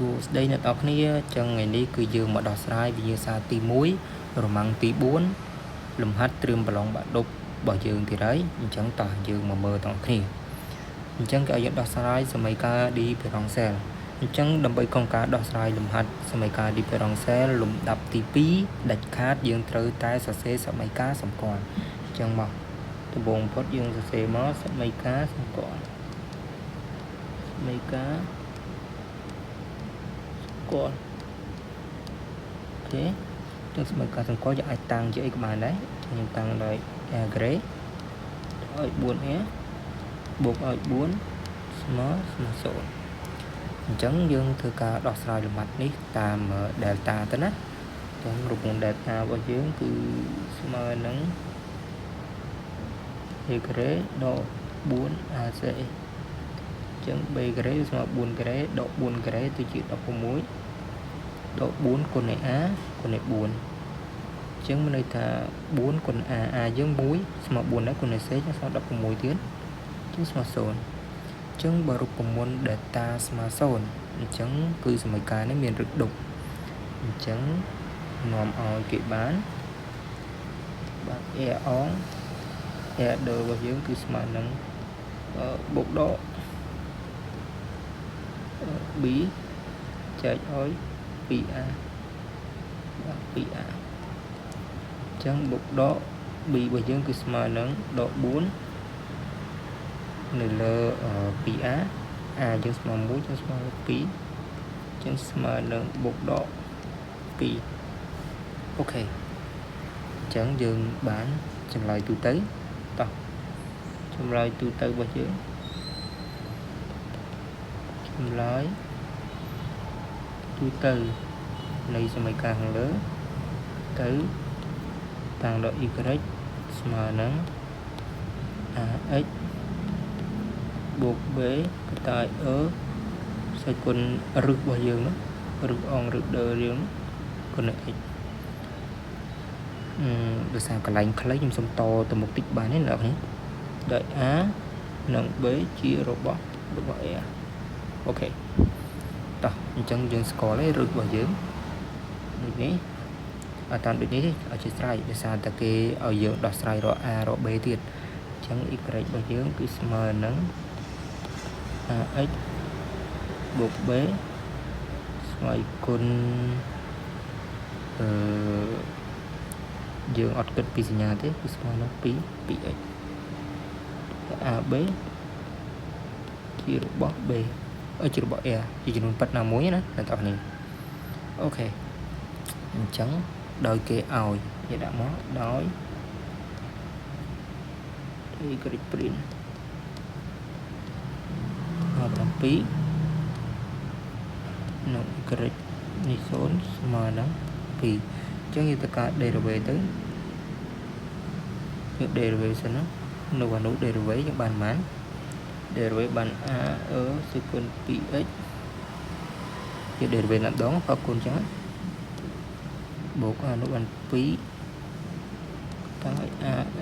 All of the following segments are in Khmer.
សួស្តីអ្នកទាំងអស់គ្នាចឹងថ្ងៃនេះគឺយើងមកដោះស្រាយវិញ្ញាសាទី1រម៉ាំងទី4លំហាត់ត្រៀមប្រឡងបាក់ឌុបរបស់យើងទៀតហើយអញ្ចឹងតោះយើងមកមើលទាំងអស់គ្នាអញ្ចឹងគេឲ្យយើងដោះស្រាយសមីការ différentiel អញ្ចឹងដើម្បីក្នុងការដោះស្រាយលំហាត់សមីការ différentiel លំដាប់ទី2ដាច់ខាតយើងត្រូវតែសរសេរសមីការសម្គាល់អញ្ចឹងមកដំបូងបំផុតយើងសរសេរមកសមីការសម្គាល់សមីការគាល់ OK ចឹងសមីការសម្គាល់យើងអាចតាំងជាអីក៏បានដែរខ្ញុំតាំងដោយ r ការ៉េឲ្យ 4r បូកឲ្យ4ស្មើស្មើ0អញ្ចឹងយើងធ្វើការដោះស្រាយលំហាត់នេះតាម delta ទៅណាអញ្ចឹងរូបមន្ត delta របស់យើងគឺស្មើនឹង a ការ៉េដក 4ac អញ្ចឹង b ការ៉េស្មើ4ការ៉េដក4ការ៉េទៅជា16ដក4គុណនឹង a គុណនឹង4អញ្ចឹងមានន័យថា4គុណ a a យើង1ស្មើ4ដែរគុណនឹង c ចឹងស្មើ16ទៀតអញ្ចឹងស្មើ0អញ្ចឹងបើរូបមន្ត delta ស្មើ0អញ្ចឹងគឺសមីការនេះមានឫសដប់អញ្ចឹងនាំឲ្យគេបានបាទ a អង a ដរបស់យើងគឺស្មើនឹងបូកដក b ចែកឲ្យ 2a បាទ 2a អញ្ចឹងបូកដក b របស់យើងគឺស្មើនឹងដក4នៅលើ 2a a យើងស្មើ1យើងស្មើ2អញ្ចឹងស្មើនឹងបូកដក2 OK អញ្ចឹងយើងបានចម្លើយទូទៅតោះចម្លើយទូទៅរបស់យើងចម្លើយ ទូទៅនៃសមីការខាងលើទៅតាំងដល់ y ស្មើនឹង ax បូក b កតាយ e សេចគុណរឹសរបស់យើងនោះរឹសអងរឹសដឺយើងគុណនឹង x អឺដោយសារកន្លែងខ្លីខ្ញុំសុំតទៅមុខតិចបានទេអ្នកនរដោយ a និង b ជារបស់របស់ a OK តោះអញ្ចឹងយើងស្គាល់ហើយរឹសរបស់យើងដូចនេះអត់តាមដូចនេះទេអធិស្ឋានដោយសារតែគេឲ្យយើងដោះស្រាយរក a រក b ទៀតអញ្ចឹង y របស់យើងគឺស្មើនឹង ax បូក b ស្មើគុណអឺយើងអត់គិតពីសញ្ញាទេគឺស្មើនឹង2 2x AB ជារបស់ B អឺជារបស់ A ជាចំនួនពិតណាមួយណាអ្នកទាំងអស់គ្នា OK អញ្ចឹងដោយគេឲ្យគេដាក់មកដោយ y prime 7និង y នេះ0ស្មើនឹង2អញ្ចឹងយើងត្រូវការ derivative ទៅយើង derivative សិនណានៅអានោះ derivative យើងបានប៉ុន្មាន derivative បាន a e សេគុណ 2x យើង derivative ម្ដងបើគុណអញ្ចឹងបូកអានោះបាន2តើ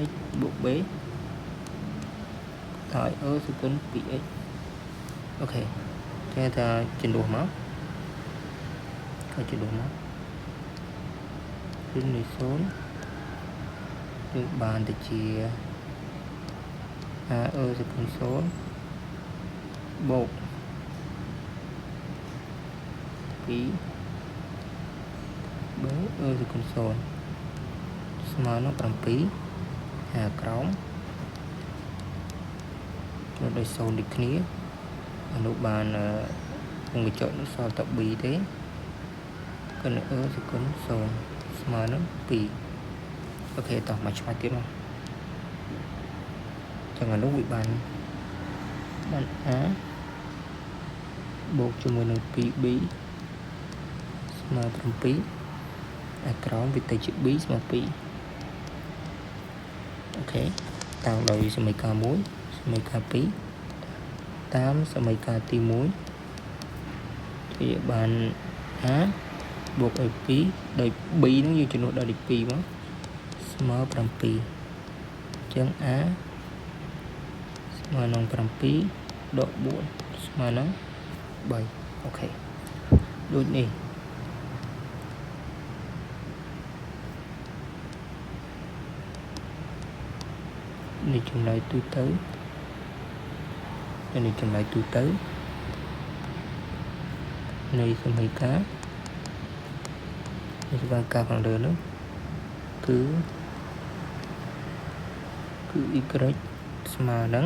ax បូក b តើ e សេគុណ 2x OK គេថាជំនួសមកក៏ជំនួសមកគឺនៃ0យើងបានទៅជា a e សេគុណ0បូក 2 b e សេគុណ0ស្មើនឹង7ហើយក្រោមចូលដោយ0ដូចគ្នាអានោះបានវងកញ្ចក់នោះសល់តែ b ទេគុណ e សេគុណ0ស្មើនឹង2 OK តោះមកឆ្មាច់ទៀតមកចឹងអានោះវាបានបាន a បូកជាមួយនឹង 2b ស្មើ7អាក្រោមវាទៅជា b ស្មើ2 OK តាំងដោយសមីការ1សមីការ2តាមសមីការទី1វាបាន a បូកឲ្យ2ដោយ b ហ្នឹងយើងជំនួសដល់លេខ2មកស្មើ7អញ្ចឹង a ស្មើនឹង7ដក4ស្មើនឹង3 OK។ ដូចនេះ នេះចម្លើយទូទៅនេះចម្លើយទូទៅនៃសមីការនៃសមីការខាងលើនោះគឺ y ស្មើនឹង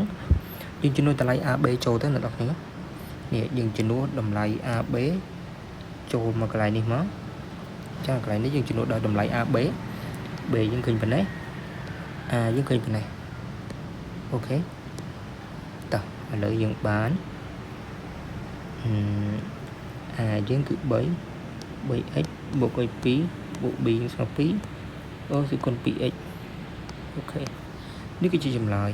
យើងជំនួសតម្លៃ AB ចូលទៅអ្នកនរគ្នានេះយើងជំនួសតម្លៃ AB ចូលមកកន្លែងនេះមកចាកន្លែងនេះយើងជំនួសដល់តម្លៃ AB B យើងឃើញប៉ុណ្ណេះ A យើងឃើញប៉ុណ្ណេះOK តោះឥឡូវយើងបានអឺ A យើងគឺ3 3x បូកឲ្យ2បូក b ស្មើ2អូគឺគុណ 2x OK នេះគឺជាចម្លើយ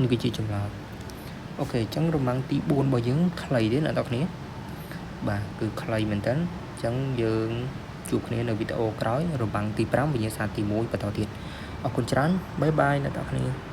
នេះគឺជាចម្លើយ OK អញ្ចឹងរមាំងទី4របស់យើងខ្លីទេអ្នកនរគ្នាបាទគឺខ្លីមែនតើអញ្ចឹងយើងជួបគ្នានៅវីដេអូក្រោយរបាំងទី5វិញ្ញាសាទី1បន្តទៀតអរគុណច្រើន bye bye អ្នកនរគ្នា។